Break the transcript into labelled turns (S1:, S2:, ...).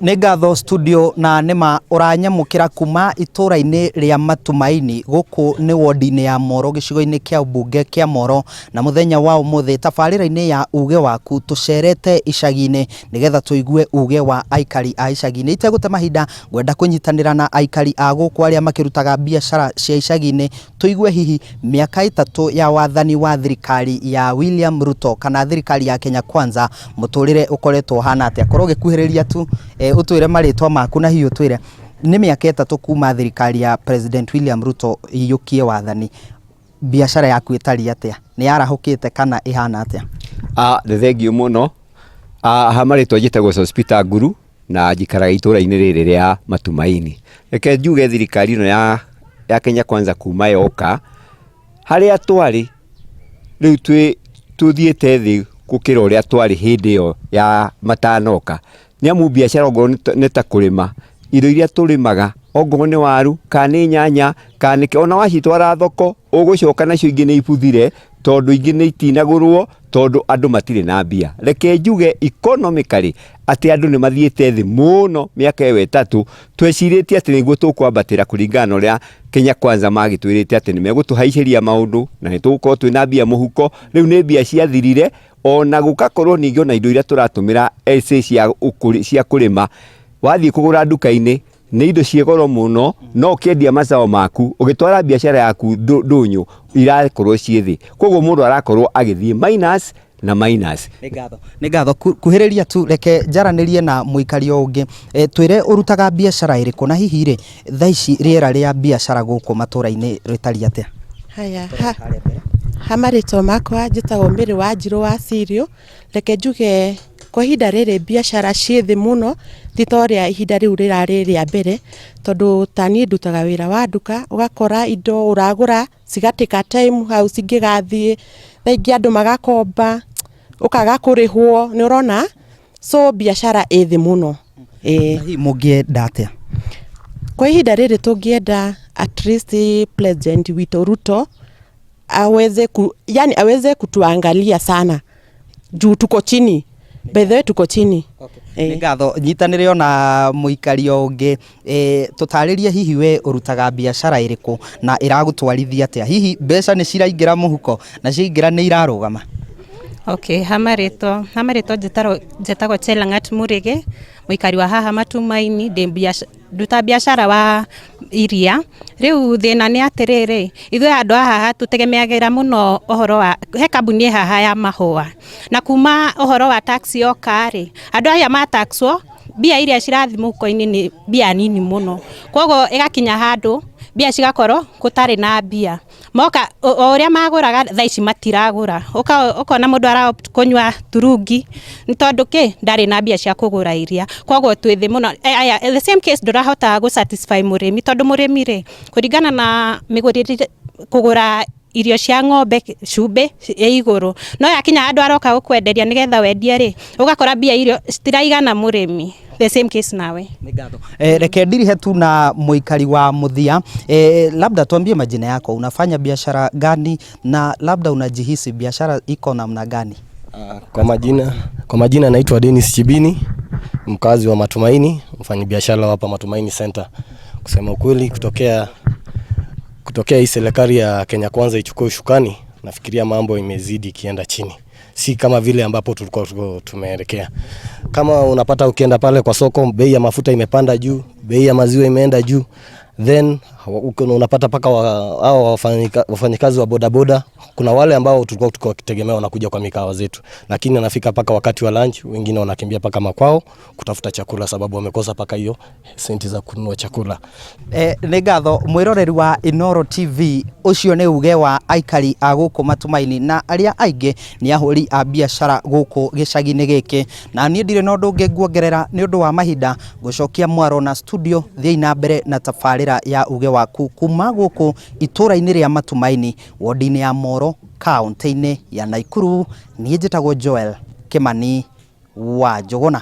S1: Nĩ ngatho studio na nĩma ũranyamũkĩra kuma itũra-inĩ rĩa Matumaini gũkũ nĩ wodi-inĩ ya Moro gĩcigo-inĩ kĩa ũmbunge kĩa Moro na mũthenya wa ũmũthĩ tabarĩra-inĩ ya uge waku tũcerete icagi-inĩ nĩgetha tũigue uge wa aikari a icagi-inĩ. Itegũte mahinda ngwenda kũnyitanĩra na aikari a gũkũ arĩa makĩrutaga biacara cia icagi-inĩ tũigue hihi mĩaka ĩtatũ ya wathani wa thirikari ya William Ruto kana thirikari ya Kenya Kwanza mũtũrĩre ũkoretwo ũhana atĩa. Korwo ũgĩkuhĩrĩria tu ũtwĩre marĩtwa maku na hihi ũtwĩre nĩ mĩaka ĩtatũ kuma thirikari ya President William Ruto ĩiyũkie wathani, biacara yaku ĩtariĩ atĩa? Nĩ yarahũkĩte kana ĩhana atĩa?
S2: Nĩ thengiũ mũno. Ha marĩtwa njĩtagwo Sospeter Nguru na njikaraga itũra-inĩ rĩrĩ rĩa Matumaini. Reke njuge thirikari ĩno ya Kenya Kwanza kuma yoka, harĩa twarĩ rĩu twĩ tũthiĩte thĩ gũkĩra ũrĩa twarĩ hĩndĩ ĩyo ya matanoka. Nĩ amu biacara okorwo nĩ ta kũrĩma, indo iria tũrĩmaga okorwo nĩ waru, kana nĩ nyanya, kana nĩ kĩ, ona wacitwara thoko ũgũcoka nacio ingĩ nĩ ibuthire tondũ ingĩ nĩ itinagũrwo tondũ andũ matirĩ na mbia. Reke njuge economically atĩ andũ nĩ mathiĩte thĩ mũno mĩaka ĩyo ĩtatũ, twecirĩtie atĩ nĩguo tũkwambatĩra kũringana na ũrĩa Kenya Kwanza magĩtwĩrĩte atĩ nĩ megũtũhaicĩria maũndũ na nĩ tũgũkorwo twĩna mbia mũhuko, rĩu nĩ mbia ciathirire, ona gũgakorwo ningĩ ona indo iria tũratũmĩra cia kũrĩma, wathiĩ kũgũra nduka-inĩ nĩ indo ciĩ goro mũno, no ũkĩendia mazao maku, ũgĩtwara biacara yaku ndũnyũ irakorwo ciĩ thĩ, koguo mũndũ arakorwo agĩthiĩ minus na minus.
S1: Nĩ ngatho, nĩ ngatho. Kuhĩrĩria tu reke njaranĩrie na mũikari o ũngĩ. Twĩre ũrutaga biacara ĩrĩkũ na hihi rĩ, thaa ici rĩera rĩa biacara gũkũ matũra-inĩ rĩtariĩ atĩa?
S3: Haya, ha marĩtwa makwa njĩtagwo Mary Wanjirũ wa Cirio. Reke njuge kwa ihinda rĩrĩ biacara ciĩ thĩ mũno, ti ta ũrĩa ihinda rĩu rĩrarĩ rĩa mbere, tondũ ta niĩ ndutaga wĩra wa nduka, ũgakora indo ũragũra cigatĩka time hau cingĩgathiĩ, thaa ingĩ andũ magakomba, ũkaga kũrĩhwo, nĩ ũrona? So biacara ĩ thĩ mũno, ĩĩ.
S1: Na hihi mũngĩenda atĩa?
S3: Kwa ihinda rĩrĩ tũngĩenda at least president witũ Ruto aweze ku, yani aweze kutuangalia sana juu tuko chini, by the way tuko chini.
S1: Nĩ ngatho. Nyitanĩre ona mũikari o ũngĩ, tũtarĩrie hihi we ũrutaga biacara ĩrĩkũ na ĩragũtwarithia atĩa? Hihi mbeca nĩ ciraingĩra mũhuko na ciaingĩra nĩ irarũgama?
S4: Okay, ha marĩtwa, ha marĩtwa njĩtagwo Chelang'at Mũrĩgĩ, mũikari wa haha Matumaini, ndĩ nduta biacara wa iria. Rĩu thĩna nĩ atĩrĩrĩ, ithuĩ andũ a haha tũtegemeagĩra mũno ũhoro wa, he kambuni ĩ haha ya mahũa, na kuma ũhoro wa tax yoka rĩ, andũ aya ma tax wo, mbia iria cirathiĩ mũhuko-inĩ nĩ mbia nini mũno, koguo ĩgakinya handũ mbia cigakorwo gũtarĩ na mbia. Moka o ũrĩa magũraga thaa ici matiragũra, ũkona mũndũ ara opt kũnyua turungi nĩ tondũ kĩ, ndarĩ na mbia cia kũgũra iria, koguo twĩ thĩ mũno. Aya the same case ndũrahota gũ satisfy mũrĩmi tondũ mũrĩmi rĩ, kũringana na mĩgũrĩre kũgũra irio cia ng'ombe cumbĩ ĩ igũrũ, no yakinya handũ aroka gũkwenderia nĩgetha wendie rĩ, ũgakora mbia iria citiraigana mũrĩmi. The same case nawe.
S1: Nĩ ngatho. Reke ndirihe tu na mũikari wa mũthia. Labda tuambie majina yako, unafanya biashara gani na labda unajihisi biashara iko namna gani?
S5: Kwa majina naitwa Dennis Chibini, mkazi wa Matumaini, mfanyabiashara hapa Matumaini Center. Kusema ukweli, kutokea hii serikali ya Kenya Kwanza ichukue ushukani, nafikiria mambo imezidi ikienda chini, si kama vile ambapo tulikuwa tumeelekea. Kama unapata ukienda pale kwa soko, bei ya mafuta imepanda juu, bei ya maziwa imeenda juu, then unapata paka hao wafanyikazi wa bodaboda, kuna wale ambao tulikuwa tukitegemea wanakuja kwa mikahawa zetu, lakini anafika paka wakati wa lunch, wengine wanakimbia paka makwao kutafuta chakula, sababu wamekosa paka hiyo senti za kununua chakula.
S1: Nĩ ngatho mwĩroreri wa Inooro TV, ũcio nĩ uge wa aikari a gũkũ Matumaini na arĩa aingĩ nĩ ahũri a biacara gũkũ gĩcagi-inĩ gĩkĩ, na niĩ ndirĩ na ũndũ ũngĩ nguongerera nĩ ũndũ wa mahinda. Ngũcokia mwaro na studio, thiĩi na mbere na tabarĩra ya uge waku kuma gũkũ itũra-inĩ rĩa Matumaini, wodi-inĩ ya Moro, kaũntĩ-inĩ ya Naikuru. Niĩ njĩtagwo Joel Kĩmani wa Njũgũna.